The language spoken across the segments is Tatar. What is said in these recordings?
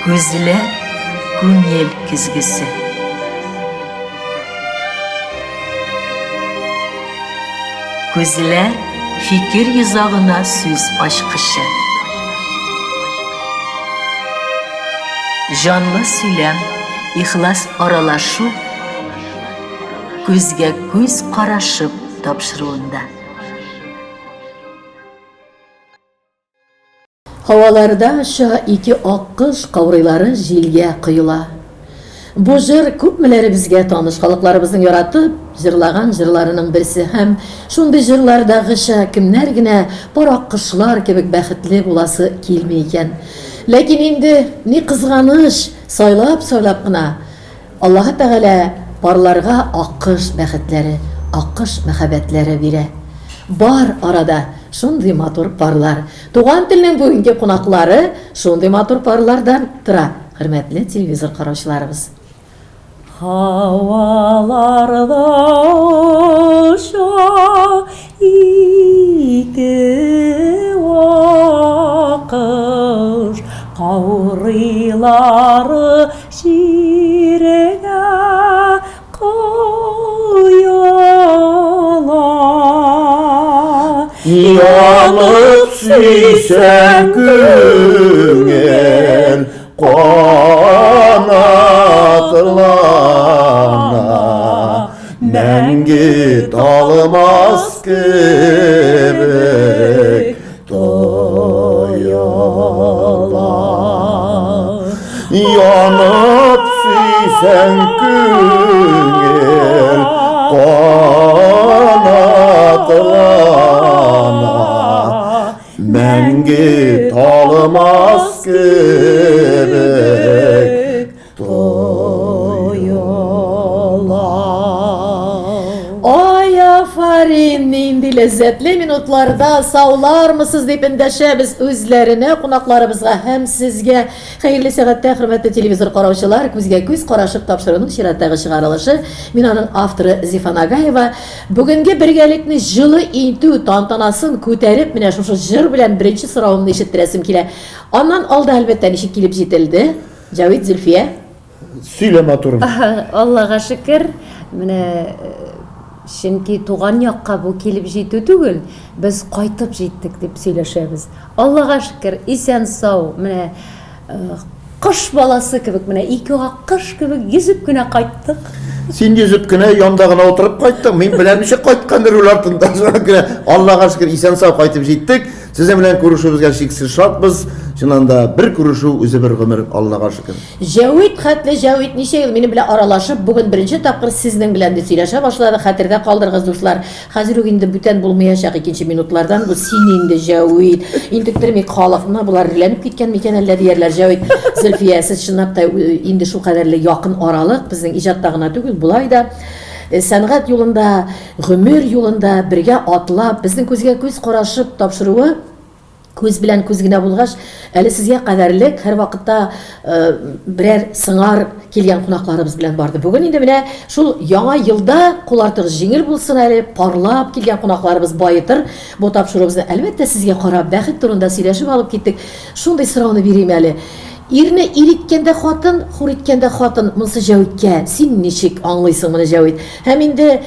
Күзләр күңел көзгесе. Күзләр фикер йозагына сүз ачкычы. Җанлы сөйләм, ихлас аралашу күзгә күз карашып тапшыруында. Һаваларда оча ике аккош каурыйлары җилгә коела. Бу җыр күпмеләребезгә таныш халыкларыбызның яратып җырлаган җырларының берсе һәм шундый җырлардагыча кемнәр генә пар аккошлар кебек бәхетле буласы килми икән. Ләкин инде, ни кызганыч, сайлап-сайлап кына Аллаһы Тәгалә парларга аккош бәхетләре, аккош мәхәббәтләре бирә. Бар арада шундый матур парлар. Туган телнең бүгенге кунаклары шундый матур парлардан тора, хөрмәтле телевизор караучыларыбыз. Һаваларда оча ике аккош, каурыйлары Җиргә коела. Янып сөйсәң күңел канатлана, Мәңге талмас кебек Тоела. Янып сөйсәң күңел канатлана, Мәңге талмас кебек Тоела. Ай, афарин, нинди ләззәтле минутларда саулармысыз дип эндәшәбез үзләренә, кунакларыбызга һәм сезгә. Хәерле сәгатьтә, хөрмәтле телевизор караучылар, күзгә күз карашып тапшыруның чираттагы чыгарылышы. Мин аның авторы Зифа Нагаева. Бүгенге бергәлекне җылы итү тантанасын күтәреп, менә шушы җыр белән беренче соравымны ишеттерәсем килә. Аннан алда, әлбәттә, ничек килеп җителде? Җәвит, Зөлфия. Сөйлә, матурым. Аллага шөкер, менә чөнки туган якка бу килеп җитү түгел, без кайтып җиттек дип сөйләшәбез. Аллага шөкер, исән-сау, менә кош баласы кебек, менә ике аккош кебек йөзеп кенә кайттык. Син йөзеп кенә янда гына утырып кайттың. Мин беләм ничек кайткан руль артында. Шуңа күрә Аллага шөкер, исән-сау кайтып җиттек. Сезнең белән күрешүебезгә чиксез шатбыз. Чыннан да, бер күрешү үзе бер гомер, Аллага шөкер. Җәвит хәтле Җәвит ничә ел минем белән аралашып, бүген беренче тапкыр сезнең белән дип сөйләшә башлады. Хәтердә калдырыгыз, дуслар. Хәзер үк инде бүтән булмаячак икенче минутлардан бу син инде, Җәвит. Интектермик халыкны, болар эреләнеп киткән микән әллә диярләр. Җәвит, Зөлфия, сез чынлап та инде шулкадәрле якын аралык, безнең иҗатта гына түгел, болай да сәнгать юлында Гомер юлында бергә атлап, безнең күзгә күз карашып тапшыруы күз белән күз генә булгач, әле сезгә кадәрлек һәрвакытта берәр сыңар килгән кунакларыбыз белән барды. Бүген инде менә шул яңа елда кул артыгыз җиңел булсын әле, парлап килгән кунакларыбыз баетыр бу тапшыруыбызны. Әлбәттә, сезгә карап, бәхет турында сөйләшеп алып киттек. Шундый сорауны бирим әле. Ирне ир иткән дә хатын, хур иткән дә хатын, монсы Җәвиткә. Син ничек аңлыйсың моны, Җәвит? Һәм инде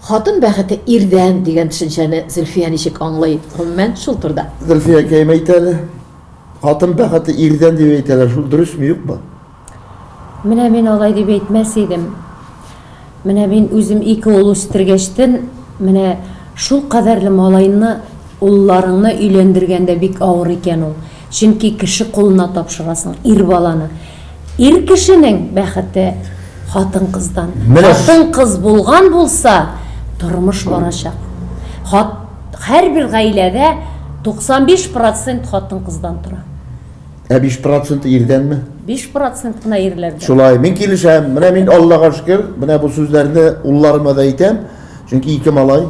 хатын бәхете ирдән дигән төшенчәне Зөлфия ничек аңлый? Гомумән, шул турыда. Зөлфиякәем, әйт әле, хатын бәхете ирдән дип әйтәләр, шул дөресме, юкмы? Менә мин алай дип әйтмәс идем. Менә мин үзем ике ул үстергәчтен, менә шул кадәрле малайны, улларыңны өйләндергәндә бик авыр икән ул. Чөнки кеше кулына тапшырасың ир баланы. Ир кешенең бәхете хатын-кыздан. Хатын-кыз булган булса, тормыш барачак. Хат, һәрбер гаиләдә 95 процент хатын-кыздан тора. Ә 5 проценты ирдәнме? 5 процент кына ирләрдән. Шулай, мин килешәм. Менә мин Аллага шөкер, менә бу сүзләрне улларыма да әйтәм. Чөнки ике малай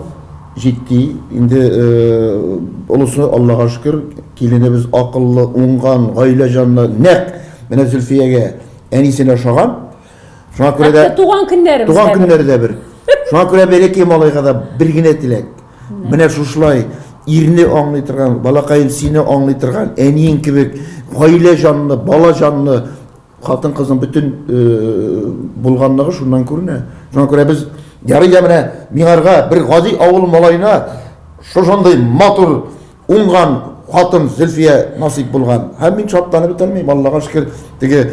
җитди. Инде э, олысы Аллага шөкер, киленебез акыллы, уңган, гаилә җанлы, нәкъ менә Зөлфиягә әнисенә ошаган. Шуңа күрә дә туган көннәребез туган көннәре дә бер. Шуңа күрә бәләкәй малайга да бер генә теләк. Менә шушылай. ирне аңлый торган, балакаем сине аңлый торган, әниең кебек гаилә җанлы, бала җанлы хатын-кызның бөтен булганлыгы шуннан күренә. Шуңа күрә без ярый да менә миңарга бер гади авыл малаена шушындый матур уңган хатын Зөлфия насыйп булган. Һәм мин шатланып бетә алмыйм, Аллага шөкер, теге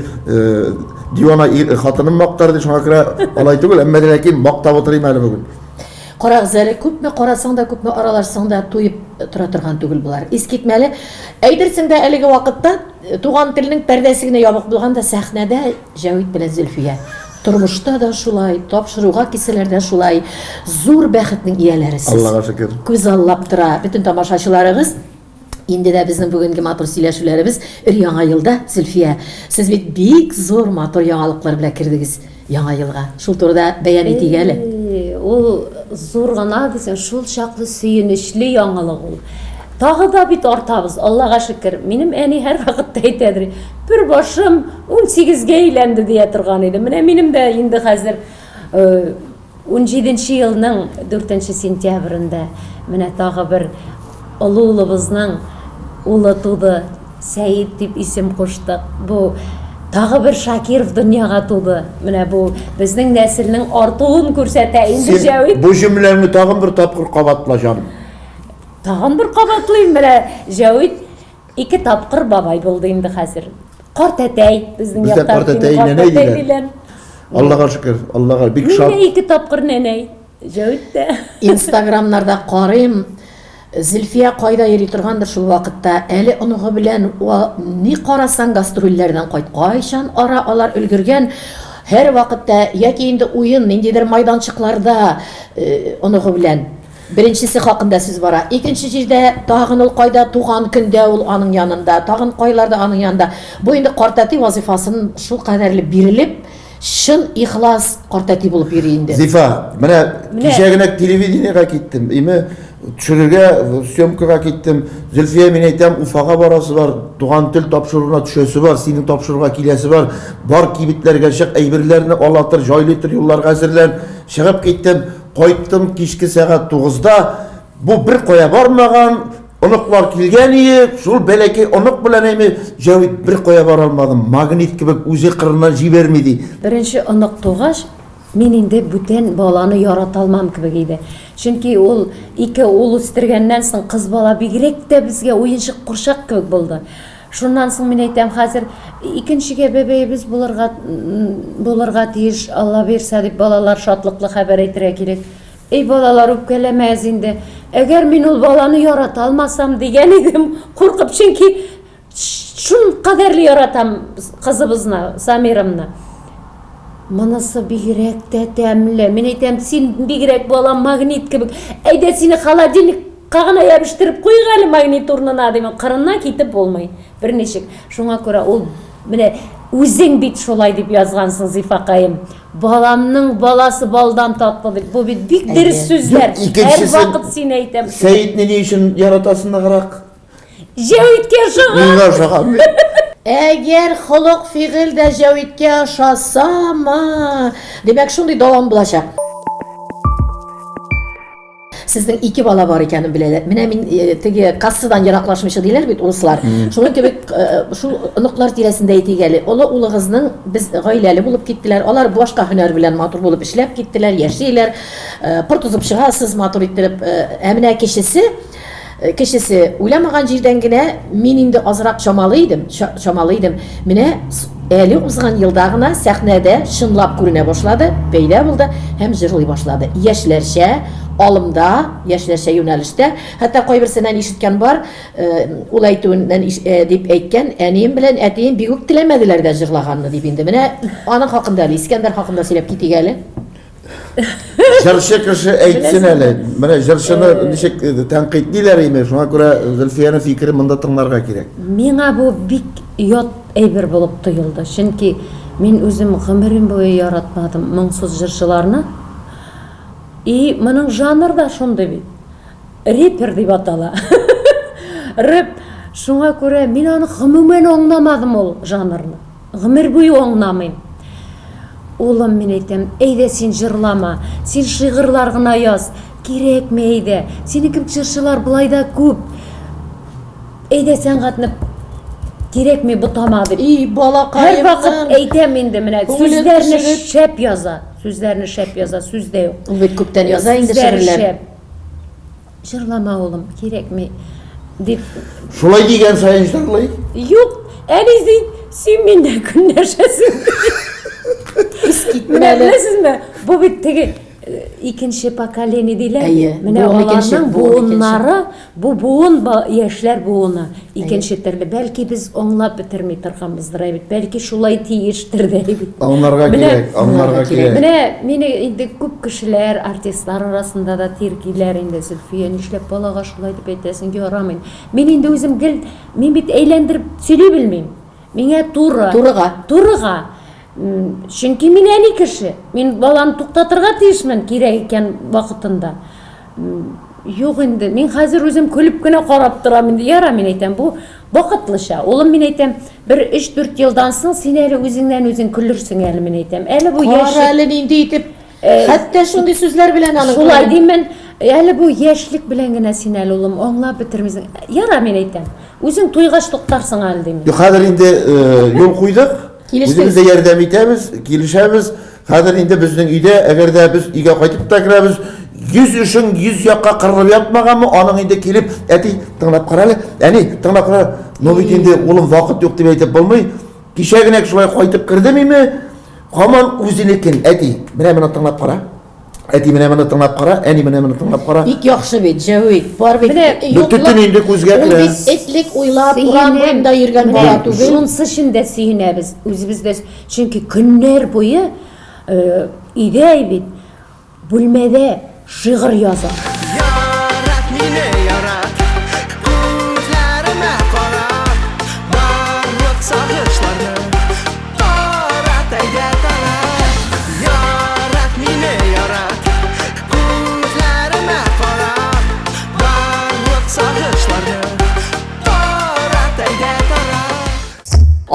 дивана хатыным мактар ди, шуңа күрә алай түгел, әмма ләкин мактап утырыйм әле бүген. Карагыз әле, күпме карасаң да, күпме аралашсаң да туеп тора торган түгел болар. Искитмәле. Әйтерсең дә әлеге вакытта Туган телнең пәрдәсе генә ябык булган да сәхнәдә Җәвит белән Зөлфия. Тормышта да шулай, тапшыруга килсәләр дә шулай. Зур бәхетнең ияләре сез. Аллага шөкер. Күзаллап тора бөтен тамашачыларыгыз. Инде дә безнең бүгенге матур сөйләшүләребез өр-яңа елда, Зөлфия. Сез бит бик зур матур яңалыклар белән кердегез. Яңа елга. Шул турыда бәян итик әле. Ул зур гына дисәң, шул чаклы сөенечле яңалык ул. Тагы да бит артабыз, Аллага шөкер. Минем әни һәрвакытта әйтәдер, бер башым 18-гә әйләнде дия торган иде. Менә минем дә инде хәзер 17 елның 4 сентябрендә менә тагы бер олы улыбызның улы туды. Сәет дип исем куштык. Бу тагы бер Шакиров дөньяга туды. Менә бу безнең нәселнең артуын күрсәтә инде Җәвит. Бу җөмләңне тагын бер тапкыр кабатла, җаным. Тагын бер кабатлыйм, менә Җәвит ике тапкыр бабай булды инде хәзер. Картәтәй безнең якта. Картәтәй, нәнәй диләр. Аллага шөкер, Аллага бик шат. Мин дә ике тапкыр нәнәй. Җәвит тә. Инстаграмнарда карыйм, Зөлфия кайда йөри торгандыр шул вакытта, әле оныгы белән ни карасаң гастрольләрдән кайт, кайчан ара алар өлгергән, һәр вакытта яки инде уен, ниндидер майданчыкларда оныгы белән. Беренчесе хакында сүз бара. Икенче җирдә тагын ул кайда туган көндә ул аның янында, тагын кайларда аның янында. Бу инде картәти вазыйфасын шул кадәрле бирелеп, Чын ихлас картәти булып йөри инде. Зифа, менә кичә генә телевидениегә киттем. Име төшерергә, съемкага киттем. Зөлфия, мин әйтәм, Уфага барасы бар, туган тел тапшыруына төшәсе бар, синең тапшыруга киләсе бар. Бар кибетләргә чык, әйберләрне ала тор, җайлый тор, юлларга әзерлән. Чыгып киттем, кайттым кичке сәгать 9-да. Бу бер кая бармаган, оныклар килгән ие, шул бәләкәй онык белән әйме, Җәвит бер кая бара алмадым, магнит кебек үзе кырыннан җибәрми ди. Беренче онык тугач, мин инде бүтән баланы ярата алмам кебек иде. Чөнки ул ике ул үстергәннән соң кыз бала бигрәк тә безгә уенчык курчак кебек булды. Шуннан соң мин әйтәм, хәзер икенчегә бәбәебез булырга булырга тиеш, Алла боерса, дип балалар шатлыклы хәбәр әйтергә кирәк. Эй, балалар, үпкәләмәгез инде. Әгәр мин ул баланы ярата алмасам, дигән идем, куркып, чөнки шул кадәрле яратам кызыбызны, Самирамны. Монысы бигрәк тә тәмле. Мин әйтәм, син бигрәк балам магнит кебек. Әйдә сине холодильникка гына ябештереп куйыйк әле магнит урынына, дим. Кырыннан китеп булмый. Берничек. Шуңа күрә ул менә үзең бит шулай дип язгансың, Зифакаем. Баламның баласы балдан татлы дип. Бу бит бик дөрес сүзләр. Һәрвакыт син әйтәм. Сәетне ни өчен яратасың ныграк? Җәвиткә ошаган. Миңа ошаган. Әгәр холык-фигыль дә Җәвиткә ошасамы, димәк, шундый дәвам булачак. Сезнең ике бала бар икәнен беләләр. Менә мин э, теге кассадан ераклашмыйча диләр бит урыслар. Шуның кебек э, шул оныклар тирәсендә әйтик әле. Олы улыгызның без гаиләле булып киттеләр. Алар башка һөнәр белән матур булып эшләп киттеләр, яшиләр. Э, пыр тузып чыгасыз матур иттереп. Ә менә кечесе Кечесе, уйламаган җирдән генә, мин инде азрак чамалый идем, чамалый идем. Менә әле узган елда гына сәхнәдә чынлап күренә башлады, пәйда булды һәм җырлый башлады. Яшьләрчә алымда, яшьләрчә юнәлештә. Хәтта кайберсеннән ишеткән бар, ул әйтүеннән дип әйткән, әнием белән әтием бик үк теләмәделәр дә җырлаганны дип инде. Менә аның хакында әле, Искәндәр хакында сөйләп китик әле. Җырчы кеше әйтсен әле. Менә җырчыны ничек тәнкыйтьлиләр име, шуңа күрә Зөлфиянең фикерен монда тыңларга кирәк. Миңа бу бик ят әйбер булып тоелды. Чөнки мин үзем гомерем буе яратмадым моңсыз җырчыларны. И моның жанр да шундый бит. Рэпер дип атала. Рэп. Шуңа күрә мин аны гомумән аңламадым ул жанрны. Гомер буе аңламыйм. Улым, мин әйтәм, әйдә син җырлама, син шигырьләр гына яз. Кирәкми әйдә. Синең кебек җырчылар болай да күп. Әйдә сәнгатьне кирәкми ботама дип. И, балакаемның. Һәрвакыт әйтәм инде менә сүзләрне шәп яза. Сүзләрне шәп яза, сүз дә юк. Ул бит күптән яза инде шигырьләр. Җырлама, улым, кирәкми дип. Шулай дигән саен җырлый. Юк, әни син, син миннән көнләшәсең. Менә беләсезме, бу бит теге э, икенче поколение диләр. Әйе, Менә аларның буыннары, бу буын яшьләр буыны икенче төрле. Бәлки без аңлап бетерми торганбыздыр бит. Бәлки шулай тиештер дә бит. Аңларга кирәк, аңларга кирәк. Менә мине инде күп кешеләр, артистлар арасында да тиргиләр инде, Зөлфия, нишләп балага шулай дип әйтәсең, ярамый. Мин инде үзем гел, мин бит әйләндереп сөйли белмим. Миңа туры. Турыга. Турыга. Чөнки мин әни кеше. Мин баланы туктатырга тиешмен, кирәк икән вакытында. Юк инде, мин хәзер үзем көлеп кенә карап торам инде. Яра, мин әйтәм, бу вакытлыча. Улым, мин әйтәм, бер 3-4 елдан соң син әле үзеңнән-үзең көлерсең әле, мин әйтәм. Әле бу яшьлек. Кара әле нинди итеп, хәтта шундый сүзләр белән аның. Шулай димен. Әле бу яшьлек белән генә син әле, улым, аңлап бетермисең. Яра, мин әйтәм. Үзең туйгач туктарсың әле, дим. Юк, хәзер инде юл куйдык. Үзебез дә ярдәм итәбез, килешәбез. Хәзер инде безнең өйдә, әгәр дә без өйгә кайтып та керәбез, 100 эшең 100 якка кырылып ятмаганмы, аның инде килеп, әти, тыңлап кара әле, әни, тыңлап кара. Ну бит инде, улым, вакыт юк дип әйтеп булмый. Кичә генә шулай кайтып кердем име, һаман үзенекен, әти, менә моны тыңлап кара. Әти, менә моны тыңлап кара, әни, менә моны тыңлап кара. Бик яхшы бит, Җәвит. Бар бит. Менә төтен инде күзгә керә. Ул бит этлек уйлап, урам буенда йөргән бала түгел. Шунысы өчен дә сөенәбез, үзебез дә. Чөнки көннәр буе өйдә бит, бүлмәдә шигырь яза. Ярат мине, ярат, күзләремә карап, барлык сагышларны тарат, әйдә тарат. Ярат мине, ярат, күзләремә карап, барлык сагышларны тарат, әйдә тарат.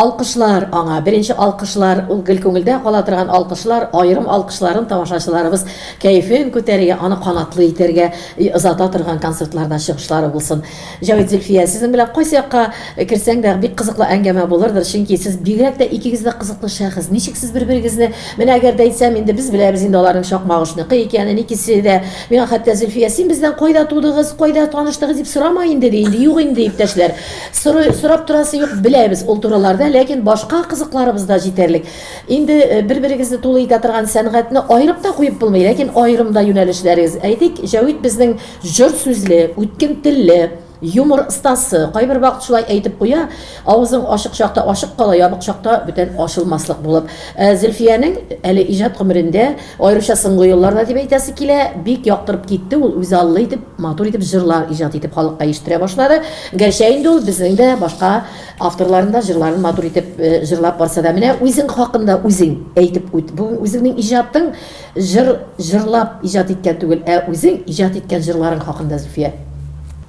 Алкышлар аңа, беренче алкышлар, ул гел күңелдә кала торган алкышлар, аерым алкышларын тамашачыларыбыз кәефен күтәрергә, аны канатлы итәргә озата торган концертларда чыгышлары булсын. Җәвит, Зөлфия, сезнең белән кайсы якка керсәң дә, бик кызыклы әңгәмә булырдыр, чөнки сез бигрәк тә икегез дә кызыклы шәхес. Ничек сез бер-берегезне, менә әгәр дә әйтсәм, инде без беләбез инде аларның Чакмагышныкы икәнен, икесе дә. Миңа хәтта Зөлфия, син бездән кайда тудыгыз, кайда таныштыгыз дип сорама инде, ди инде. Юк инде, иптәшләр. Сорый, сорап торасы юк, беләбез ул турыларда, ләкин башка кызыкларыбыз да җитәрлек. Инде э, бер-берегезне тулы итә торган сәнгатьне аерып та куеп булмый, ләкин аерым да юнәлешләрегез. Әйтик, Җәвит безнең җор сүзле, үткен телле, юмор остасы. Кайбер вакыт шулай әйтеп куя, авызың ачык чакта ачык кала, ябык чакта бүтән ачылмаслык булып. Ә Зөлфиянең әле иҗат гомерендә, аеруча соңгы елларда дип әйтәсе килә, бик яктырып китте ул, үзаллы итеп, матур итеп җырлар иҗат итеп халыкка ишеттерә башлады. Гәрчә инде ул безнең дә, башка авторларның да җырларын матур итеп җырлап барса да. Менә үзең хакында үзең әйтеп үт. Бүген үзеңнең иҗатың җыр җырлап иҗат иткән түгел, ә үзең иҗат иткән җырларың хакында, Зөлфия.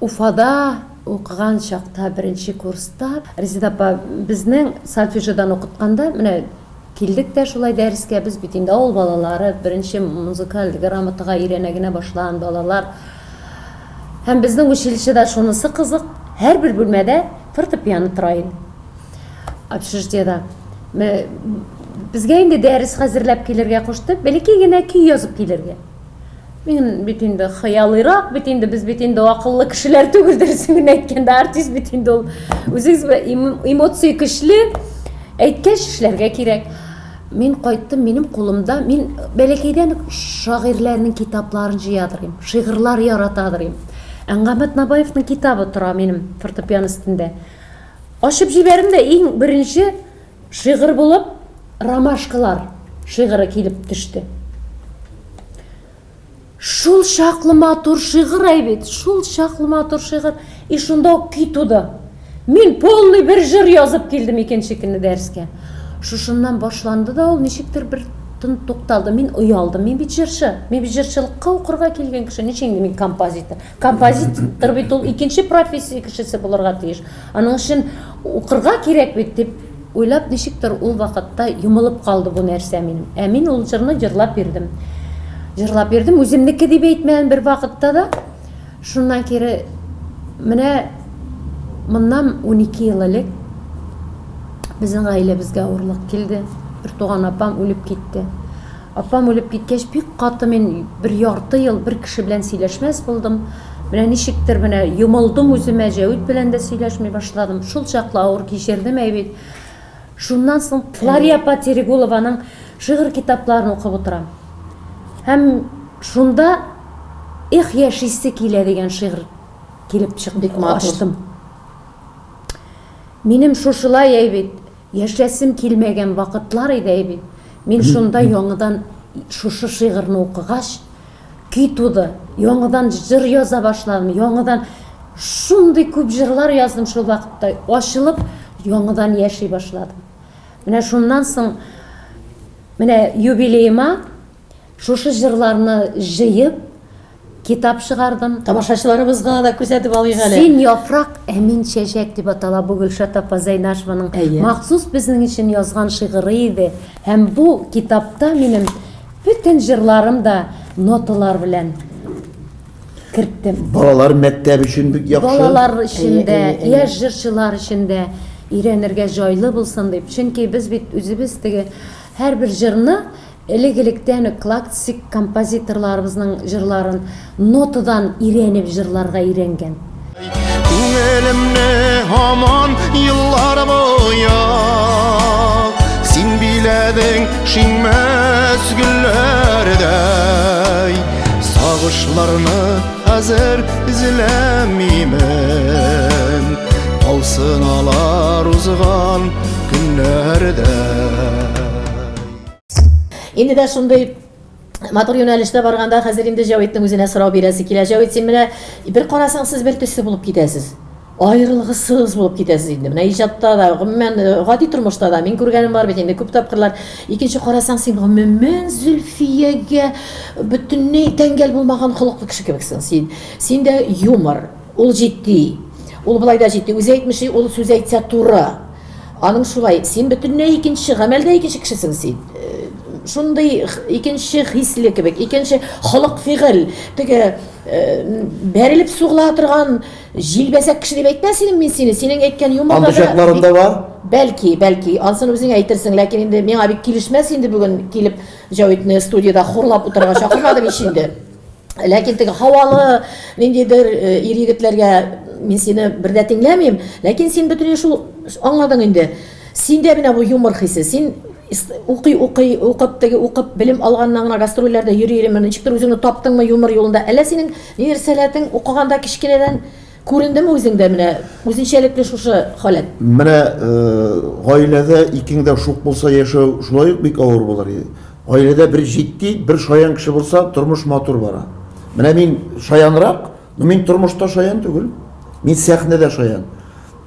Уфада укыган чакта беренче курста Резеда апа безнең сольфеджиодан укытканда, менә килдек тә шулай дәрескә, без бит инде авыл балалары, беренче музыкаль грамотага өйрәнә генә башлаган балалар. Һәм безнең училищеда шунысы кызык, һәрбер бүлмәдә фортепиано тора иде. Общежитиедә. Безгә инде дәрес хәзерләп килергә кушты, бәләкәй генә көй язып килергә. Мин бит инде хыялыйрак бит инде, без бит инде акыллы кешеләр түгел, дөресен генә әйткәндә, артист бит инде ул. Үзегез эмоция көчле, әйткәч эшләргә кирәк. Мин кайттым, минем кулымда, мин бәләкәйдән үк шагыйрьләрнең китапларын җыядыр идем, шигырьләр яратадыр идем. Әнгамәт Набаевның китабы тора минем фортепиано өстендә. Ачып җибәрдем дә, иң беренче шигырь булып Ромашкалар шигыре килеп төште. Шул чаклы матур шигырь әй бит, шул чаклы матур шигырь. И шунда ук көй туды. Мин полный бер җыр язып килдем икенче көнне дәрескә. Шушыннан башланды да ул ничектер бер тын тукталды. Мин оялдым. Мин бит җырчы. Мин бит җырчылыкка укырга килгән кеше. Ничек инде мин композитор? Композитор бит ул икенче профессия кешесе булырга тиеш. Аның өчен укырга кирәк бит дип Уйлап, ничектер ул вакытта йомылып калды бу нәрсә минем. Ә мин ул җырны җырлап йөрдем. Җырлап йөрдем, үземнеке дип әйтмәдем бер вакытта да. Шуннан кире менә моннан 12 ел элек безнең гаиләбезгә авырлык килде. Бер туган апам үлеп китте. Апам үлеп киткәч, бик каты мин бер ярты ел бер кеше белән сөйләшмәс булдым. Менә ничектер менә йомылдым үземә, Җәвит белән дә сөйләшми башладым. Шул чаклы авыр кичердем әй бит. Шуннан соң Флария апа Терегулованың шигырь китапларын укып утырам. Һәм шунда Эх, яшисе килә дигән шигырь килеп чыкты. Бик матур. Ачтым. Минем шушылай әй бит, яшәсем килмәгән вакытлар иде әй бит. Мин шунда яңадан шушы шигырьне укыгач, көй туды. Яңадан җыр яза башладым. Яңадан шундый күп җырлар яздым шул вакытта. Ачылып, яңадан яши башладым. Менә шуннан соң менә юбилеема шушы җырларны җыеп, китап чыгардым. Тамашачыларыбызга да күрсәтеп алыйк әле. Син яфрак, ә мин чәчәк дип атала бу Гөлшат апа Зәйнашеваның махсус безнең өчен язган шигыре иде. Һәм бу китапта минем бөтен җырларым да ноталар белән керттем. Балалар мәктәп өчен бик яхшы. Балалар өчен дә, яшь җырчылар өчен дә өйрәнергә җайлы булсын дип. Чөнки без бит үзебез теге һәрбер җырны Элек-электән үк классик композиторларыбызның җырларын нотадан өйрәнеп җырларга өйрәнгән. Күңелемне һаман еллар буе Син биләдең шиңмәс гөлләрдәй Сагышларны хәзер эзләмимен Калсын алар узган көннәрдә. Инде дә шундый матур юнәлештә барганда хәзер инде Җәвитнең үзенә сорау бирәсе килә. Җәвит, син менә бер карасаң, сез бер төсле булып китәсез. Аерылгысыз булып китәсез инде. Менә иҗатта да, гомумән, э, гади тормышта да мин күргәнем бар бит инде күп тапкырлар. Икенче карасаң, син гомумән Зөлфиягә бөтенләй тәңгәл булмаган холыклы кеше кебексең. Син, синдә юмор, ул җитди. Ул болай да җитди. Үзе әйтмешли, ул сүз әйтсә туры. Аның шулай, син бөтенләй икенче, гамәлдә икенче кешесең син. Э, шундый икенче хисле кебек, икенче холык-фигыль, теге э, бәрелеп сугыла торган җилбәзәк кеше дип әйтмәс идем мин сине. Синең әйткән юморда Андый чакларым да бар. Бәлки, бәлки, ансын үзең әйтерсең, ләкин инде миңа бик килешмәс инде бүген килеп Җәвитне студиядә хурлап утырырга чакырмадым ич инде. Ләкин теге һавалы ниндидер э, ир-егетләргә мин сине бер дә тиңләмим. Ләкин син бөтенләй шул аңладың инде. Синдә менә бу юмор хисе. Син укый укый укып теге укып белем алганнан гына гастрольләрдә йөри йөри ничектер үзеңне таптыңмы юмор юлында? Әллә синең нидер сәләтең укыганда кечкенәдән күрендеме үзеңдә менә үзенчәлекле шушы халәт? Менә э, гаиләдә икең дә шук булса яшәү шулай ук бик авыр булыр иде. Гаиләдә бер җитди, бер шаян кеше булса, тормыш матур бара. Менә мин шаянрак, но мин тормышта шаян түгел. Мин сәхнәдә шаян.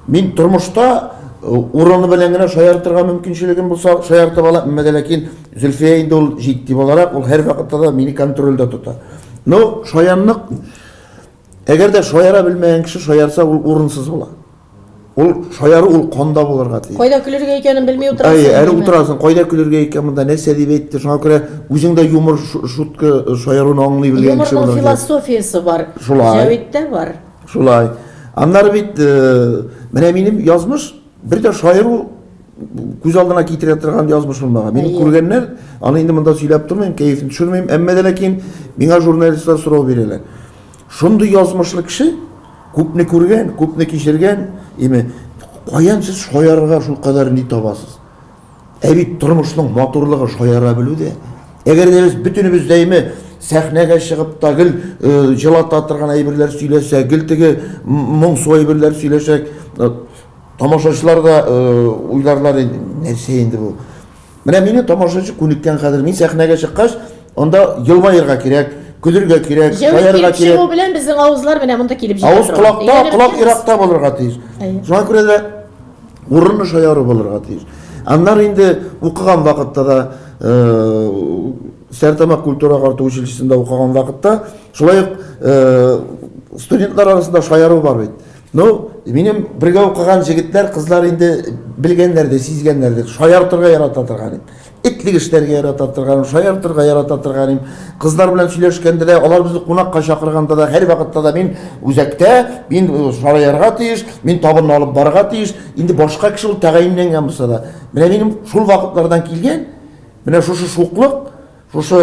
Мин тормышта э, урыны белән генә шаяртырга мөмкинчелегем булса, шаяртып алам, әмма дә ләкин Зөлфия инде ул җитди буларак, ул һәрвакытта да мине контрольдә тота. Но шаянлык, әгәр дә шаяра белмәгән кеше шаярса, ул урынсыз була. Ул шаяру ул канда булырга тиеш. Кайда көлергә икәнен белми утырасың. Әйе, әле утырасың, кайда көлергә икән монда, нәрсә дип әйтте. Шуңа күрә үзең дә юмор, шутка, шаяруны аңлый белгән кеше булырга. Юморның философиясе бар. Шулай. Җәвиттә бар. Шулай. Аннары бит э, менә минем язмыш бер дә шаяру күз алдына китерә торган язмыш булмаган. Мине күргәннәр, аны инде монда сөйләп тормыйм, кәефен төшермим, әмма дә ләкин миңа журналистлар сорау бирәләр. Шундый язмышлы кеше, күпне күргән, күпне кичергән, име, каян сез шаярырга шулкадәр ни табасыз? Ә бит тормышның матурлыгы шаяра белүдә. Әгәр дә без бөтенебез дә име сәхнәгә чыгып та гел э, җылата торган әйберләр сөйләсәк, гел теге моңсу әйберләр сөйләсәк, э, тамашачылар да э, уйларлар инде, нәрсә инде бу? Менә мине тамашачы күнеккән хәзер. Мин сәхнәгә чыккач, анда елмаерга кирәк, көлергә кирәк, шаярырга кирәк. Чыгу белән безнең авызлар менә монда килеп җитә. Авыз колакта, колак еракта булырга тиеш. Шуңа күрә дә урынлы шаяру булырга тиеш. Аннары инде укыган вакытта да э, Сәртамак культура агарту училищесында укыган вакытта шулай ук э, студентлар арасында шаяру бар бит. Ну, Минем бергә укыган җегетләр, кызлар инде белгәннәр дә, сизгәннәр дә, шаяртырга ярата торган идем. Этлек эшләргә ярата торган, шаяртырга ярата торган идем. Кызлар белән сөйләшкәндә дә, алар безне кунакка чакырганда да, һәрвакытта да мин үзәктә, мин э, шаярга тиеш, мин табынны алып барырга тиеш. Инде башка кеше ул тәгаенләнгән булса да. Менә минем шул вакытлардан килгән, менә шушы шуклык, Шушы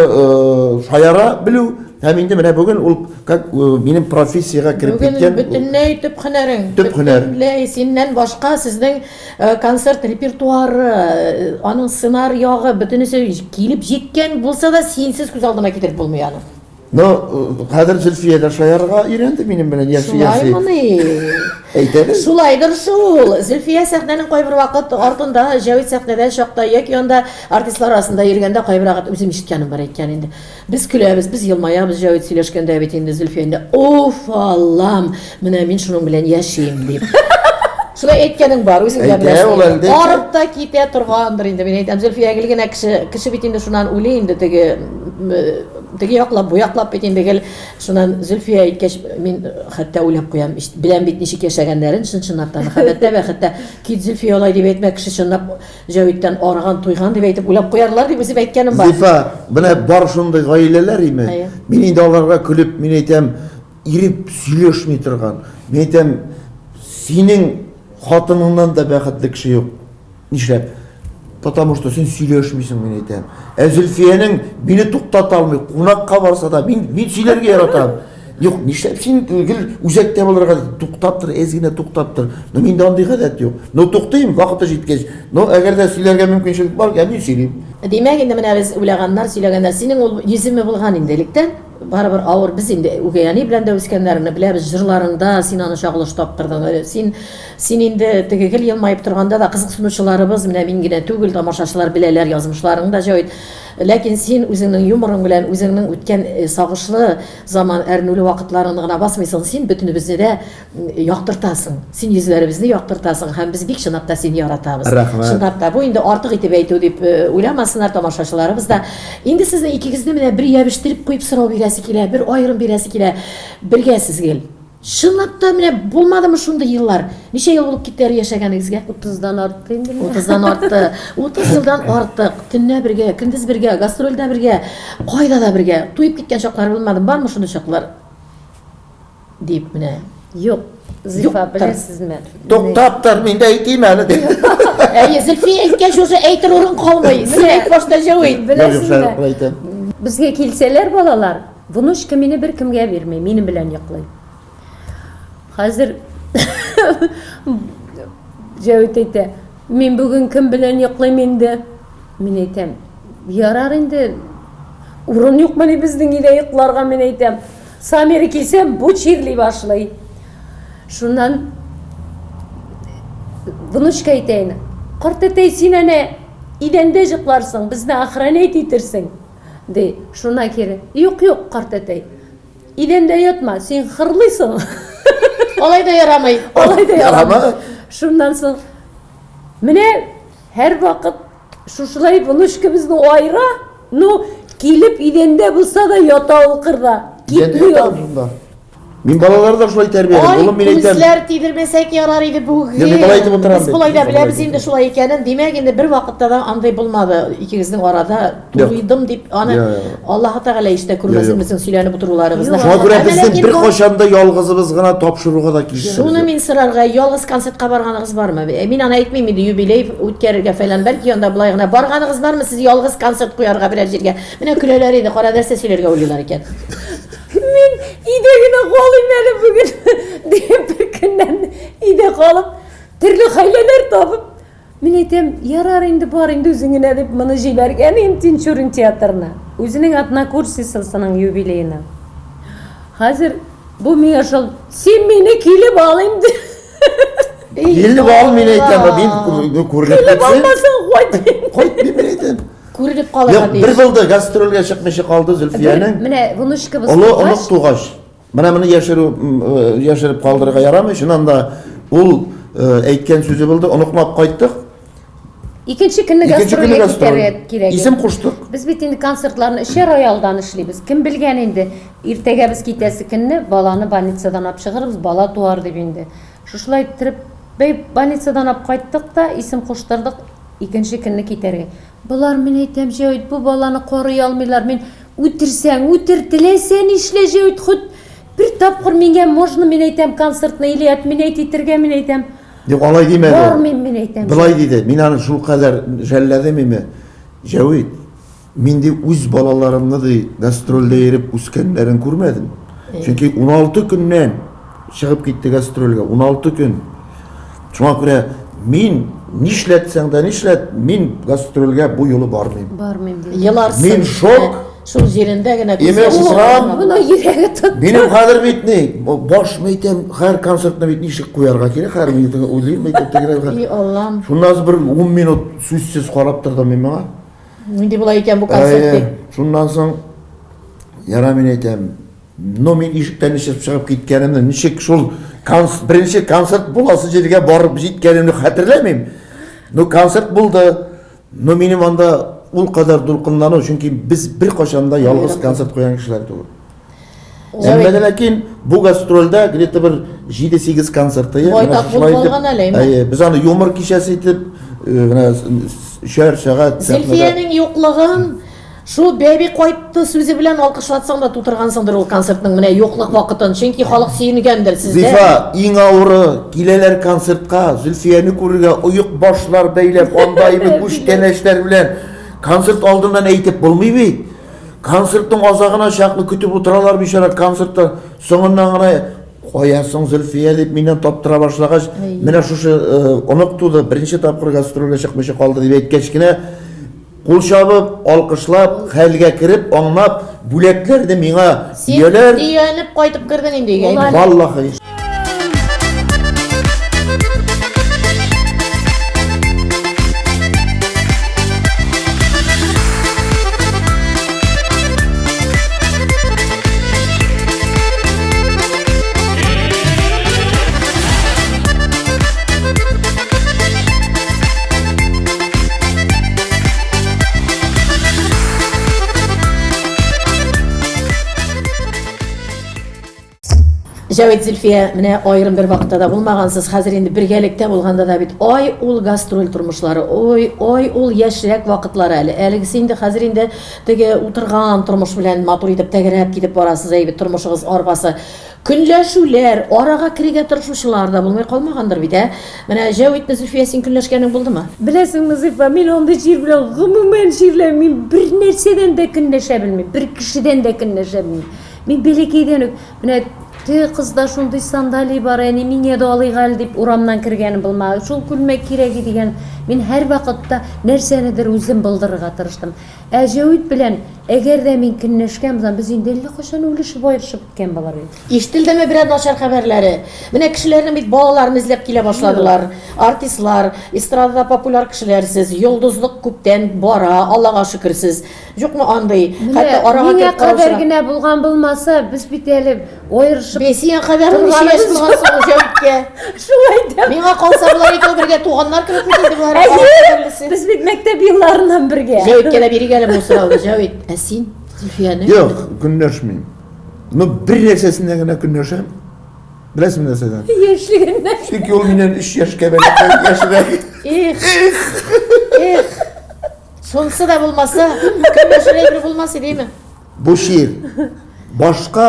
шаяра белү һәм инде менә бүген ул как минем профессиягә кереп киткән. Бүген бөтенләй төп һөнәрең. Төп һөнәр. Бөтенләй синнән башка сезнең концерт репертуары, аның сценар ягы бөтенесе килеп җиткән булса да синсез күз алдына китереп булмый аны. Но хәзер Зөлфия дә шаярырга өйрәнде минем белән яши яши. Шулаймыни? Әйтә бит. Шулайдыр шул. Зөлфия сәхнәнең кайбер вакыт артында, Җәвит сәхнәдә чакта яки анда артистлар арасында йөргәндә кайбер вакыт үзем ишеткәнем бар әйткән инде. Без көләбез, без елмаябыз Җәвит сөйләшкәндә бит инде Зөлфия инде, Уф, Аллам, менә мин шуның белән яшим дип. Шулай әйткәнең бар, үзең дә беләсең. Арып та китә торгандыр инде, мин әйтәм, Зөлфия гел генә кеше, кеше бит инде шуннан уйлый инде теге Теге яклап, бу яклап бит инде гел. Шуннан Зөлфия әйткәч, мин хәтта уйлап куям, беләм бит ничек яшәгәннәрен, чын-чынлап та, мәхәббәттә, бәхеттә. Кит, Зөлфия, алай дип әйтмә, кеше чынлап Җәвиттән арыган, туйган дип әйтеп уйлап куярлар дип үзем әйткәнем бар. Зифа, менә бар шундый гаиләләр име? Мин инде аларга көлеп, мин әйтәм, иреп сөйләшми торган. Мин әйтәм, синең хатыныңнан да бәхетле кеше юк. Нишләп? Потому что син сөйләшмисең, мин әйтәм. Ә Зөлфиянең мине туктата алмый, кунакка барса да, мин, мин сөйләргә яратам. Юк, нишләп син гел үзәктә булырга туктап тор, әз генә туктап тор. Но миндә андый гадәт юк. Но туктыйм, вакыты җиткәч. Но әгәр дә сөйләргә мөмкинчелек бар, я мин сөйлим. Димәк, инде менә без уйлаганнар, сөйләгәннәр. Синең ул йөземе булган инде электән. Барыбер авыр, без инде үгәй әни белән дә үскәннәрне беләбез, җырларыңда син аны чагылыш таптырдың. Э, син, син инде теге гел елмаеп торганда да кызыксынучыларыбыз, менә мин генә түгел, тамашачылар беләләр язмышларың да җавит. Ләкин син үзеңнең юморың белән, үзеңнең үткән э, сагышлы заман, әрнүле вакытларыңны гына басмыйсың, син бөтенебезне дә яктыртасың. Син йөзләребезне яктыртасың һәм без бик чынлап та сине яратабыз. Рәхмәт. Чынлап та, бу инде артык итеп әйтү дип э, уйламасыннар тамашачыларыбыз да. Инде сезне икегезне менә бер ябештереп куеп сорау бирәсе килә, бер аерым бирәсе килә. Бергә сез гел. Чынлап та менә булмадымы шундый еллар? Ничә ел булып китте әле яшәгәнегезгә? 30-дан артты инде. 30-дан артты. 30 елдан артык. Төнлә бергә, көндез бергә, гастрольдә бергә, кайда да бергә. Туеп киткән чаклар булмады. Бармы шундый чаклар? Дип менә. Юк, Зифа, беләсезме? Туктап тор, мин дә әйтим әле дип. Әйе, Зөлфия әйткәч уже әйтер урын калмый. Син әйт башта җәвит. Беләсезме? Безгә килсәләр балалар, внучка мине беркемгә бирми, минем белән йоклый. Хәзер Җәвит әйтә, мин бүген кем белән йоклыйм инде? Мин әйтәм, ярар инде, урын юкмыни безнең өйдә йокларга, мин әйтәм. Самир килсә, бу чирли башлый. Шуннан внучка әйтә инде, картәтәй, син әнә идәндә җыкларсың, безне охранять итерсең, ди. Шуннан кире, юк, юк, картәтәй, идәндә ятма, син хырлыйсың. Алай да ярамый. Алай да ярамый. Шуннан соң, менә һәрвакыт Шушылай внучка безне аера, ну, килеп идәндә булса да ята ул кырда. Идәндә ята шунда. Мин балаларны да шулай тәрбиялим. Ай, Улым, мин әйтәм. Күзләр тидермәсәк ярар иде бүген. Мин болай әйтеп утырам Без болай да беләбез инде шулай икәнен. Димәк, инде бер вакытта да андый булмады икегезнең арада. Туйдым дип аны Аллаһы Тәгалә ишетә күрмәсен безнең сөйләнеп утыруларыбызны. Шуңа күрә безнең беркайчан да ялгызыбыз гына тапшыруга да килешәбез. Шуны мин сорарга, ялгыз концертка барганыгыз бармы? Э, мин аны әйтмим инде юбилей үткәрергә фәлән, бәлки анда болай гына барганыгыз бармы сез ялгыз концерт куярга берәр җиргә? Менә көләләр инде, кара нәрсә сөйләргә уйлыйлар икән. Мин өйдә генә калыйм әле бүген, дип бер көннән өйдә калып, төрле хәйләләр табып, Мин әйтәм, ярар инде, бар инде үзең генә дип моны җибәргән идем Тинчурин театрына. Үзенең однокурсницасының юбилеена. Хәзер бу миңа шул, син мине килеп ал инде. Килеп ал, мин әйтәм, мин күренеп Килеп алмасаң, кайтмыйм. Кайтмыйм, мин әйтәм. Күренеп калырга тиеш. Бер булды, гастрольгә чыкмыйча калды Зөлфиянең. Менә внучкабыз Олы онык тугач. Менә моны яшерү, яшереп калдырырга ярамый. Чыннан да ул әйткән сүзе булды. Оныклап кайттык. Икенче көнне гастрольгә китәргә кирәк. Исем куштык. Без бит инде концертларны өчәр ай алдан эшлибез. Кем белгән инде, иртәгә без китәсе көнне баланы больницадан алып чыгарбыз, бала туар дип инде. Шушылай иттереп, бәй, больницадан алып кайттык та, исем куштырдык, икенче көнне китәргә. Болар, мин әйтәм, Җәвит, бу баланы карый алмыйлар, мин үтерсәң, үтер, теләсә нишлә, Җәвит, хоть бер тапкыр миңа можно, мин әйтәм, концертны или отменять итергә, мин әйтәм. Юк, алай димәде. Бармыйм, мин әйтәм. Болай диде, мин аны шулкадәр жәлләдем име. Җәвит, Мин ди үз балаларымны ди гастрольдә йөреп үскәннәрен күрмәдем. Чөнки 16 көннән чыгып китте гастрольгә, 16 көн. Шуңа күрә мин нишләтсәң дә нишләт, мин гастрольгә бу юлы бармыйм. Бармыйм ди. Еларсың. Мин шок. Шул җирендә генә күз яше чыга. Моның йөрәге тотты. Минем хәзер бит ни, баш мәйтәм, һәр концертны бит ничек куярга кирәк, һәр минутын уйлыйм, мәйтәм, тегеләр. И Аллам. Шуннан соң бер 10 минут сүзсез карап тордым мин моңа. Нинди була икән бу концерт дип. Шуннан соң яра мин әйтәм, но мин ишектән ничек чыгып киткәнемне, ничек шул беренче концерт буласы җиргә барып җиткәнемне хәтерләмим. Ну, концерт булды. Но минем анда ул кадәр дулкынлану, чөнки без беркайчан да ялгыз концерт куйган кешеләр түгел. Әмма дә ләкин бу гастрольдә где-то бер 7-8 концерты. Байтак булып алган әле, әйме? Әйе, без аны юмор кичәсе итеп, менә өчәр сәгать Зөлфиянең юклыгын шул бәби кайтты сүзе белән алкышлатсаң да тутыргансыңдыр ул концертның менә юклык вакытын, чөнки халык сөенгәндер сездә. Зифа, иң авыры, киләләр концертка, Зөлфияне күрергә, оек башлар бәйләп, анда име күчтәнәчләр белән. Концерт алдыннан әйтеп булмый бит. Концертның азагына чаклы көтеп утыралар бичара, концертта соңыннан гына кая соң Зөлфия дип миннән таптыра башлагач, менә шушы э, онык туды, беренче тапкыр гастрольгә чыкмыйча калды дип әйткәч кенә, кул чабып, алкышлап, хәлгә кереп, аңлап, бүләкләрне миңа Син өяләр. төянеп кайтып кердең инде өйгә. Валлахи. Җәвит Зөлфия, менә аерым бер вакытта да булмагансыз, хәзер инде бергәлектә булганда да бит, ай ул гастроль тормышлары, ой, ой ул яшьрәк вакытлары әле. Әлегесе инде хәзер инде теге утырган тормыш белән матур итеп тәгәрәп китеп барасыз, әйбәт тормышыгыз арбасы. Көнләшүләр, арага керергә тырышучылар да булмый калмагандыр бит, ә? Менә Җәвитне Зөлфия син көнләшкәнең булдымы? Беләсеңме, Зифа, мин андый чир белән гомумән чирләмим, мин бернәрсәдән дә көнләшә белмим, бер кешедән дә көнләшә белмим. Мин бәләкәйдән үк, менә теге кызда шундый сандалий бар, әни, миңа да алыйк әле дип урамнан кергәнем булмады. Шул күлмәк кирәк иде дигән. Мин һәрвакытта нәрсәнедер үзем булдырырга тырыштым. Ә Җәвит белән, әгәр дә мин көнләшкән булсам, без инде әллә кайчан үлешеп аерышып беткән булыр идек. Ишетелдеме берәр начар хәбәрләре? Менә кешеләрнең бит балаларын эзләп килә башладылар. Артистлар, эстрадада популяр кешеләр сез, йолдызлык күптән бара, Аллага шөкер сез. Юкмы андый? Хәтта арага Миңа кереп кадәр генә булган булмаса, без бит әле аерышып Бе, сиңа кадәр ничә яшь булган соң Җәвиткә? Шулай да. Миңа калса, болар икәү бергә туганнар кебек бит инде болар. Әйе, без бит мәктәп елларыннан бергә. Җәвиткә дә бирик әле бу сорауны, Җәвит. Ә син, Зөлфияне? Юк, көнләшмим. Ну, бер нәрсәсеннән генә көнләшәм. Беләсеңме нәрсәдән? Яшьлегеннән. Чөнки ул миннән 3 яшькә бәләкәй яшьрәк. Эх. Эх. Шунысы да булмаса, көнләшер әйбер булмас идеме? Бу чир башка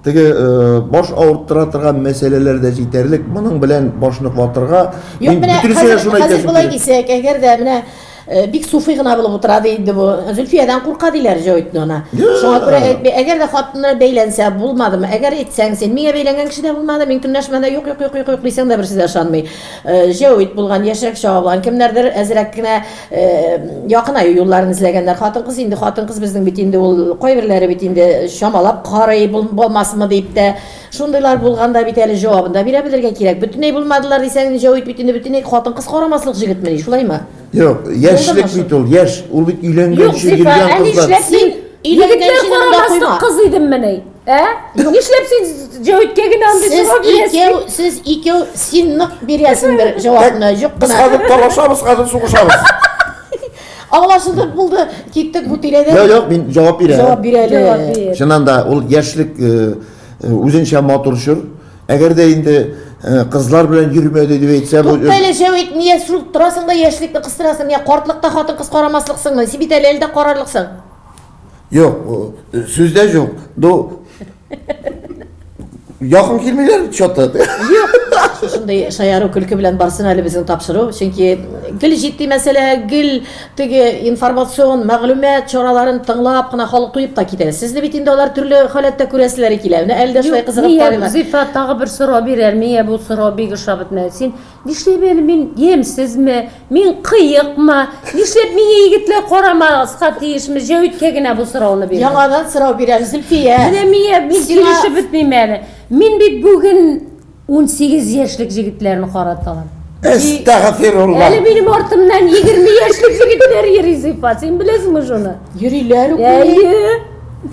теге э, баш авырттыра торган мәсьәләләр дә җитәрлек. Моның белән башны ватырга. Юк, менә хәзер, хәзер болай дисәк, әгәр дә менә э, бик суфый гына булып утыра ди инде бу. Зөлфиядән курка диләр Җәвитне ана. Шуңа күрә әйтми, әгәр дә хатыны бәйләнсә булмадымы? Әгәр әйтсәң син, миңа бәйләнгән кеше дә булмады, мин көнләшмәдем, юк, юк, юк, юк, юк дисәң дә берсе дә ышанмый. Э, Җәвит булган, яшьрәк чагы булган, кемнәрдер әзрәк кенә э, якынаю юлларын эзләгәннәр. Хатын-кыз инде, хатын-кыз безнең бит инде ул кайберләре бит инде чамалап карый булмасмы дип тә. Шундыйлар булганда бит әле җавабын да бирә белергә кирәк. Бөтенләй булмадылар дисәң, Җәвит бит инде бөтенләй хатын-кыз карамаслык җегетмени, шулаймы? Юк, яшьлек бит ул, яшь, ул бит өйләнгәнче йөргән кызлар. Син өйләнгәнче монда куйма. Кыз идеммени? Ә? Нишләп син Җәвиткә генә андый Сез сорау бирәсең? икәү, сез икәү, син нык бирәсең бер җавапны, юк Без кына. хәзер талашабыз, хәзер сугышабыз. Аңлашылды, булды, киттек бу тирәдән. Юк, юк, мин җавап бирәм. Җавап бир әле. Җавап бир. Чыннан да, ул яшьлек э, э, үзенчә матур чор. Әгәр дә инде э, кызлар белән йөрмәде дип әйтсә, бу Тукта әле, Җәвит, нигә шул торасың да яшьлекне кыстырасың? Нигә картлыкта хатын-кыз карамаслыксыңмы? Син бит әле әле дә карарлыксың. Юк, э, сүз дә юк. Ну, якын килмиләр чаты. Юк. Шушындый шаяру көлке белән барсын әле безнең тапшыру, чөнки гел җитди мәсьәлә, гел теге информацион мәгълүмат чараларын тыңлап кына халык туеп та китә. Сезне бит инде алар төрле халәттә күрәселәре килә. Менә әле дә шулай кызыгып карыйлар. Зифа, тагы бер сорау бирәр. Миңа бу сорау бик ошап бетмәде. Син нишләп әле мин ямьсезме? Мин кыекмы? Нишләп миңа егетләр карамаска тиешме? Җәвиткә генә бу сорауны бирдем. Яңадан сорау бирәм, Зөлфия. Менә миңа мин килешеп бетмим әле. Мин бит бүген 18 яшьлек җегетләрне караталар. Әстәгъфирулла. Әле минем артымнан 20 яшьлек җегетләр йөри, Зифа. Син беләсеңме шуны? Йөриләр үк. Әйе.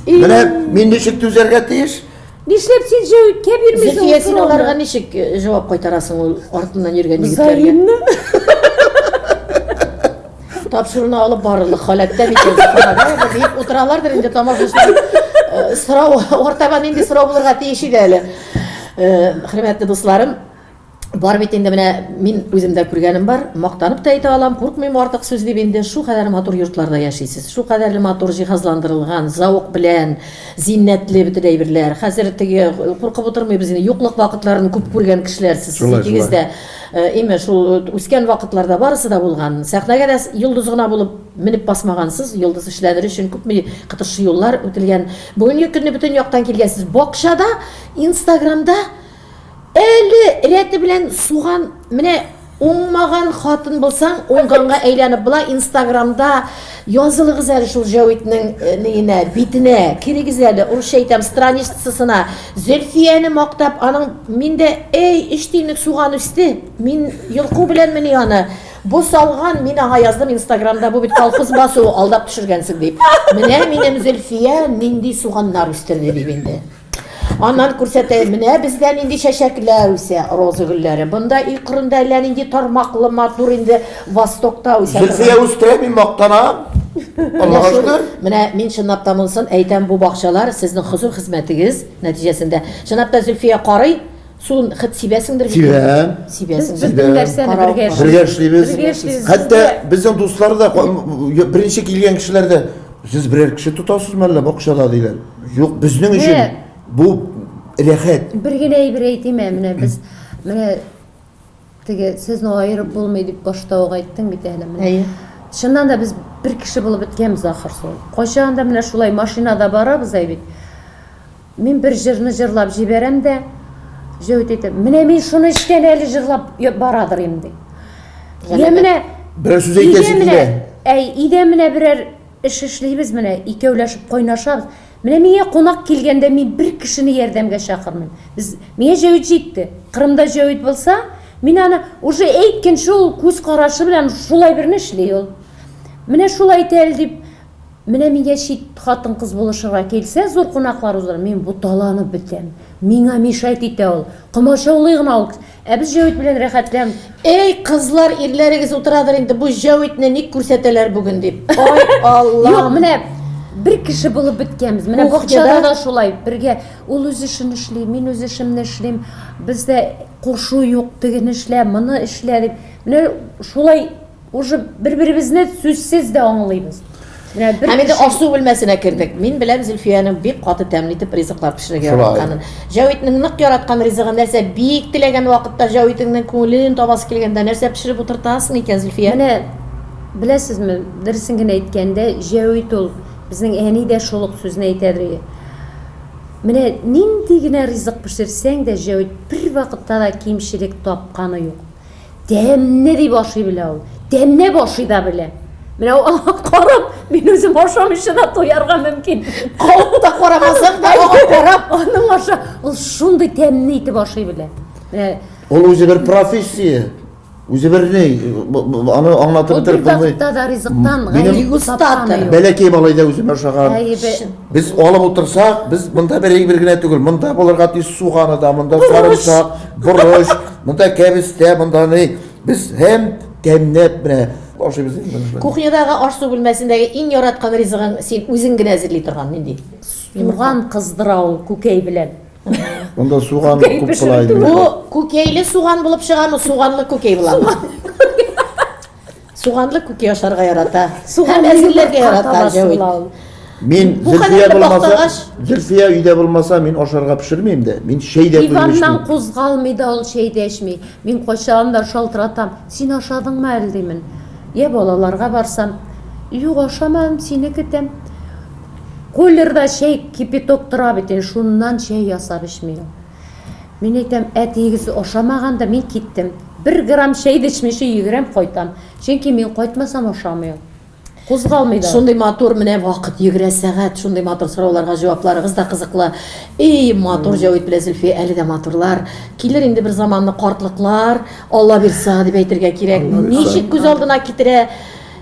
Менә мин ничек түзәргә тиеш? Нишләп син җәвиткә бирмисең? Зөлфия, син аларга ничек э, җавап кайтарасың ул артыннан йөргән егетләргә? Взаимно. Тапшыруны алып барырлык халәттә бит инде. Дип утыралардыр инде тамашачылар. Э, сорау артаба нинди сорау булырга тиеш иде әле. Э, хөрмәтле дусларым, бар бит инде менә мин үземдә күргәнем бар, мактанып та әйтә алам, куркмыйм артык сүз дип инде, шул кадәр матур йортларда яшисез, шул кадәрле матур җиһазландырылган, зәвык белән зиннәтле бөтен әйберләр. Хәзер теге куркып утырмыйбыз инде, юклык вакытларын күп күргән кешеләр сез икегез дә. Э, име шул үскән вакытларда барысы да булган. Сәхнәгә дә йолдыз гына булып менеп басмагансыз, йолдыз эшләнер өчен күпме кытыршы юллар үтелгән. Бүгенге көнне бөтен яктан килгәнсез. Бакчада, Инстаграмда әле рәте белән суган, менә уңмаган хатын булсаң, уңганга әйләнеп була. Инстаграмда язылыгыз әле шул Җәвитнең э, ниенә, битенә, керегез әле, урысча әйтәм, страницасына. Зөлфияне мактап, аның миндә, эй, өч тиенлек суган үсте. Мин йолку белән мени аны. Бу салган, мин аңа яздым Инстаграмда, бу бит колхоз басуы, алдап төшергәнсең дип. Менә минем Зөлфия нинди суганнар үстерде дип инде. Аннан күрсәтә, менә бездә нинди чәчәкләр үсә, роза гөлләре. Бында өй кырында әллә нинди тармаклы матур инде Востокта үсә. Зөлфия үстерә, мин мактанам. Аллага шөкер. Менә мин чынлап та монысын әйтәм, бу бакчалар сезнең хозур хезмәтегез нәтиҗәсендә. Чынлап та Зөлфия карый, суын хет сибәсеңдер бит. Сибәм. Сибәсең. Без бөтен нәрсәне бергә эшлибез. Бергә эшлибез. Бергә эшлибез. Хәтта безнең дуслар да, беренче килгән кешеләр дә, сез берәр кеше тотасызмы әллә бакчада диләр. Юк, безнең өчен бу рәхәт. Бер генә әйбер әйтим ә, менә без менә теге сезне аерып булмый дип башта ук әйттең бит әле менә. Әйе. Чыннан да без бер кеше булып беткәнбез ахырсы. Кайчан да менә шулай машинада барабыз әй бит. Мин бер җырны җырлап җибәрәм дә, Җәвит әйтә, менә мин шуны эчтән әле җырлап барадыр инде. Я менә берәр сүз әйтәсе килә. Әй, өйдә менә берәр эш эшлибез менә, икәүләшеп кайнашабыз. Менә миңа кунак килгәндә мин бер кешене ярдәмгә чакырмыйм. Без миңа Җәвит җитте. Кырымда Җәвит булса, мин аны уже әйткәнче ул күз карашы белән шулай берне эшли ул. Менә шулай итә әле дип, менә миңа чит хатын-кыз булышырга килсә, зур кунаклар уздырыр, мин буталанып бетәм. Миңа мешать итә ул. Комачаулый гына ул. Ә без Җәвит белән рәхәтлән. Әй, кызлар, ирләрегез утырадыр инде, бу Җәвитне ник күрсәтәләр бүген дип. Ай, Аллам. Юк, менә бер кеше булып беткәнбез. Менә бакчада да шулай, бергә. Ул үз эшен эшли, мин үз эшемне эшлим. Бездә кушу юк, тегене эшлә, моны эшлә дип. Менә шулай Уже бер-беребезне сүзсез дә аңлыйбыз. Менә бер Һәм инде аш-су бүлмәсенә кердек. Мин беләм Зөлфиянең бик каты тәмле итеп ризыклар пешерергә яратканын. Җәвитнең нык яраткан ризыгы нәрсә? Бик теләгән вакытта Җәвитеңнең күңелен табасы килгәндә нәрсә пешереп утыртасың икән, Зөлфия? Менә беләсезме, дөресен генә әйткәндә, Җәвит ул, безнең әни дә шул ук сүзне әйтәдер. Менә нинди генә ризык пешерсәң дә, Җәвит бервакытта да кимчелек тапканы юк. Тәмне дип ашый белә ул. Тәмләп ашый да белә. Менә аңа карап, мин үзем ашамыйча да туярга мөмкин. Кабып та карамасаң да, аңа карап. Аның аша ул шундый тәмле итеп ашый белә. Менә Ул үзе бер профессия. Үзе бер ни, аны аңлатып бетереп булмый. Ул бер вакытта да ризыктан дегустатор. Бәләкәй малай да үзем ашаган. Без алып утырсак, без монда бер әйбер генә түгел, монда булырга тиеш суганы да, монда сарымсак, борыч, монда кәбестә, монда ни. Без һәм тәмләп менә ашыйбыз инде. Кухнядагы аш-су бүлмәсендәге иң яраткан ризыгың син үзең генә әзерли торган нинди? Суган кыздыра ул күкәй белән. Монда суган күп була инде. Бу күкәйле суган булып чыгамы, суганлы күкәй буламы? Суганлы күкәй ашарга ярата. Суган әзерләргә ярата Җәвит. Мин Бу Зөлфия кадәрле булмаса, мактагач. Зөлфия өйдә булмаса, мин ашарга пешермим дә. Мин чәй дә куеп Диваннан эчмим. кузгалмый да ул чәй дә эчми. Мин кайчан да шалтыратам. Син ашадыңмы әле димен. Я балаларга барсам, юк, ашамадым, сине көтәм. Кулерда чәй кипяток тора бит инде, шуннан чәй ясап эчми ул. Мин әйтәм, әтиегез ашамаган да, мин киттем. Бер грамм чәй дә эчмичә йөгерәм, кайтам. Чөнки мин кайтмасам ашамый ул. Кузгалмый да. Шундый матур менә вакыт йөгерә сәгать, шундый матур сорауларга җавапларыгыз да кызыклы. Эй, матур Җәвит белән Зөлфия әле дә матурлар. Килер инде бер заманны картлыклар, Алла бирса дип әйтергә кирәк. Ничек күз алдына китерә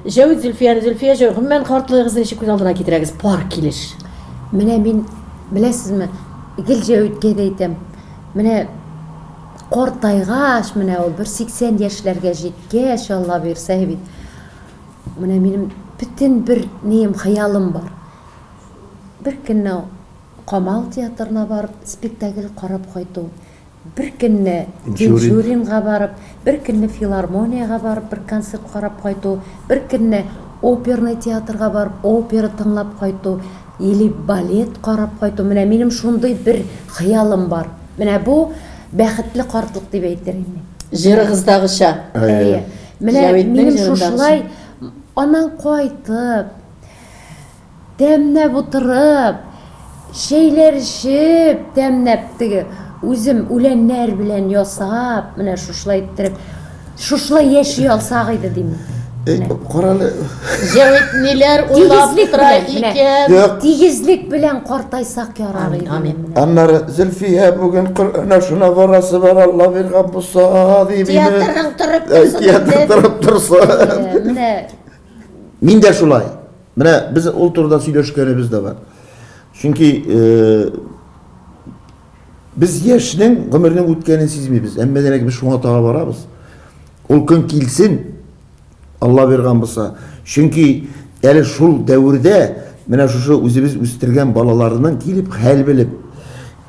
Җәвит Зөлфияне, Зөлфия Җәвит, гомумән картлыгыгызны ничек күз алдына китерәгез пар килеш? Менә мин, беләсезме, гел Җәвиткә дә әйтәм. Менә картайгач, менә ул бер 80 яшьләргә җиткәч, Алла бирсә бит. Менә минем бөтен бер нием, хыялым бар. Бер көнне Камал театрына барып, спектакль карап кайту. Бер көнне Тинчуринга барып, бер көнне филармониягә барып, бер концерт карап кайту, бер көнне оперный театрга барып, опера тыңлап кайту или балет карап кайту. Менә минем шундый бер хыялым бар. Менә бу бәхетле картлык дип әйтер идем мин. Җырыгыздагыча. Әйе. Менә минем шушылай аннан кайтып, тәмнәп утырып, чәйләр эчеп, тәмнәп теге үзем үләннәр белән ясап, менә шушылай иттереп, шушылай яши алсак иде дим. Карале. Җәвит ниләр уйлап утыра икән? Тигезлек белән картайсак ярар иде. Амин. Аннары Зөлфия бүген Коръән ашына барасы бар, Алла биргән булса, дип. Театрың торып торсын. Театр торып торсын. Менә Мин дә шулай. Менә без ул турыда сөйләшкәнебез дә бар. Чөнки без яшьнең, гомернең үткәнен сизмибез. Әмма дә без шуңа таба барабыз. Ул көн килсен, Алла биргән булса. Чөнки әле шул дәвердә менә шушы үзебез үстергән балаларның килеп хәл белеп,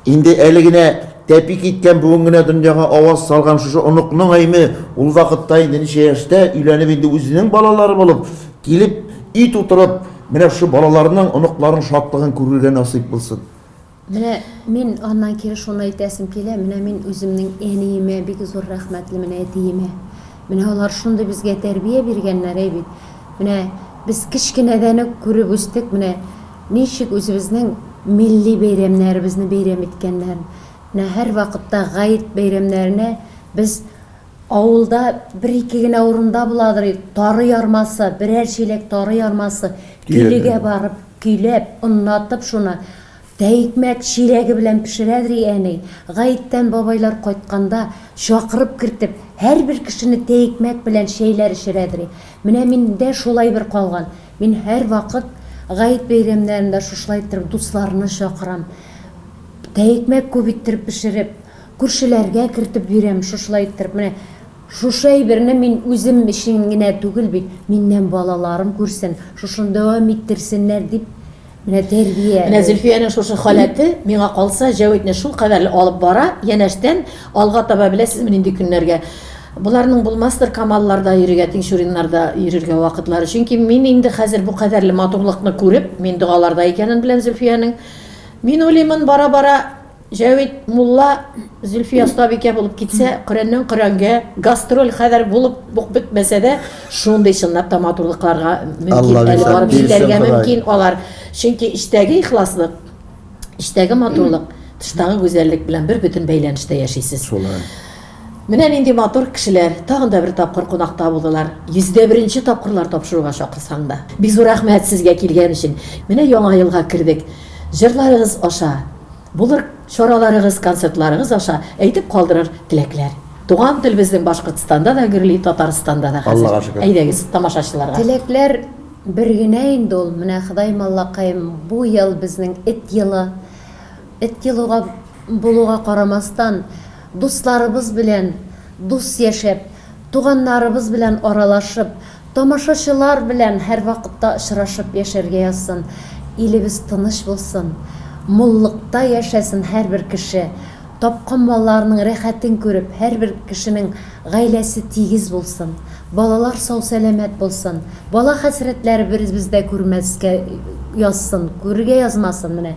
инде әле генә тәпи киткән бүген генә дөньяга аваз салган шушы оныкның әйме ул вакытта инде ничә яшьтә өйләнеп инде үзенең балалары булып, килеп өй тутырып, менә шушы балаларының, оныкларының шатлыгын күрергә насыйп булсын. Менә мин аннан кире шуны әйтәсем килә, менә мин үземнең әниемә бик зур рәхмәтле, менә әтиемә. Менә алар шундый безгә тәрбия биргәннәр, әй бит. Менә без кечкенәдән үк күреп үстек, менә ничек үзебезнең милли бәйрәмнәребезне бәйрәм иткәннәрен. Менә һәрвакытта гает бәйрәмнәренә без авылда бер-ике генә урында буладыр, тары ярмасы, берәр чиләк тары ярмасы килегә барып, көйләп, оннатып шуны Тәикмәк чиләге белән пешерәдер и әни. Гаеттән бабайлар кайтканда, чакырып кертеп, һәрбер кешене тәикмәк белән чәйләр эчерәдер и. Менә миндә шулай бер калган. Мин һәрвакыт гает бәйрәмнәрендә шушылай иттереп дусларны чакырам. Тәикмәк күп иттереп пешереп, күршеләргә кертеп бирәм, шушылай иттереп. Менә шушы әйберне мин үзем өчен генә түгел бит, миннән балаларым күрсен, шушыны дәвам иттерсеннәр дип Менә тәрбия. Менә Зөлфиянең шушы халәте, миңа калса, Җәвитне шул кадәрле алып бара, янәштән алга таба беләсезме нинди көннәргә. Боларның булмастыр Камалларда йөрергә, Тинчуриннарда йөрергә вакытлары. Чөнки мин инде хәзер бу кадәрле матурлыкны күреп, мин догаларда икәнен беләм Зөлфиянең. Мин уйлыймын, бара-бара Җәвит мулла Зөлфия остабикә булып китсә, Коръәннән Коръәнгә гастроль хәзер булып ук бетмәсә дә, шундый чынлап та матурлыкларга мөмкин, әле барып җитәргә мөмкин алар. Чөнки эчтәге ихласлык, эчтәге матурлык, тыштагы гүзәллек белән бер бөтен бәйләнештә яшисез. Шулай. Менә нинди матур кешеләр тагын да бер тапкыр кунакта булдылар. 101 тапкырлар тапшыруга чакырсаң да. Бик зур рәхмәт сезгә килгән өчен. Менә яңа елга кердек. Җырларыгыз аша, булыр чараларыгыз, концертларыгыз аша әйтеп калдырыр теләкләр. Туган тел безнең Башкортстанда да гөрли, Татарстанда да хәзер. Аллага шөкер. Әйдәгез, тамашачыларга. Теләкләр бер генә инде ул. Менә Ходаем Аллакаем, бу ел безнең эт елы. Эт елыга булуга карамастан, дусларыбыз белән дус яшәп, туганнарыбыз белән аралашып, тамашачылар белән һәрвакытта очрашып яшәргә язсын. Илебез тыныч булсын, муллыкта яшәсен һәрбер кеше. Тапкан малларының рәхәтен күреп, һәрбер кешенең гаиләсе тигез булсын, балалар сау-сәламәт булсын, бала хәсрәтләре беребез дә күрмәскә язсын, күрергә язмасын менә.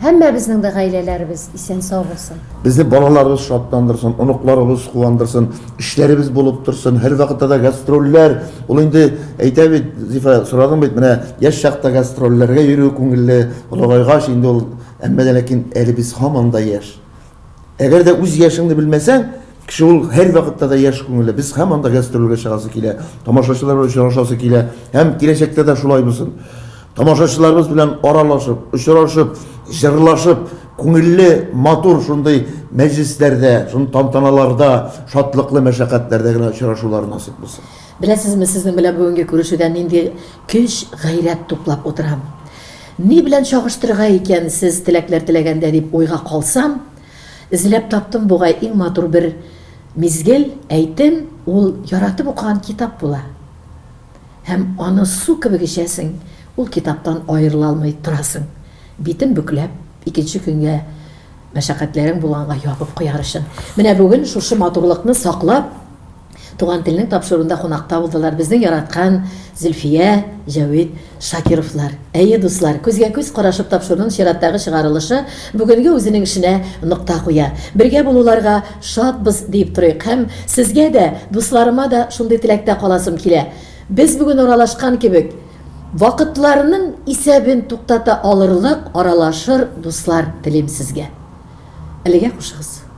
Һәммәбезнең дә гаиләләребез исән-сау булсын. Безне балаларыбыз шатландырсын, оныкларыбыз куандырсын, эшләребез булып торсын, һәрвакытта да гастрольләр. Ул инде әйтә бит, Зифа, сорадың бит, менә яшь чакта гастрольләргә йөрү күңелле, олыгайгач инде ул, әмма дә ләкин әле без һаман да яшь. Әгәр дә үз яшеңне белмәсәң, кеше ул һәрвакытта да яшь күңелле. Без һаман да гастрольгә чыгасы килә, тамашачылар белән очрашасы килә. Һәм киләчәктә дә шулай булсын. Тамашачыларыбыз белән аралашып, очрашып, җырлашып, күңелле, матур шундый мәҗлесләрдә, шундый тантаналарда, шатлыклы мәшәкатьләрдә генә очрашулар насыйп булсын. Беләсезме, сезнең белән бүгенге күрешүдән нинди көч, гайрәт туплап утырам. Ни белән чагыштырырга икән сез теләкләр теләгәндә дип уйга калсам, эзләп таптым бугай иң матур бер мизгел, әйтем, ул яратып укыган китап була. Һәм аны су кебек эчәсең, ул китаптан аерыла алмый торасың. Битен бөкләп, икенче көнгә мәшәкатьләрең булганга ябып куяр өчен. Менә бүген шушы матурлыкны саклап, Туган телнең тапшыруында кунакта булдылар безнең яраткан Зөлфия, Җәвит Шакировлар. Әйе, дуслар, күзгә-күз карашып тапшыруның чираттагы чыгарылышы бүгенге үзенең эшенә нокта куя. Бергә булуларга шатбыз, диеп торыйк. Һәм сезгә дә, дусларыма да шундый теләктә каласым килә. Без бүген аралашкан кебек, вакытларның исәбен туктата алырлык аралашыр дуслар телим сезгә. Әлегә хушыгыз.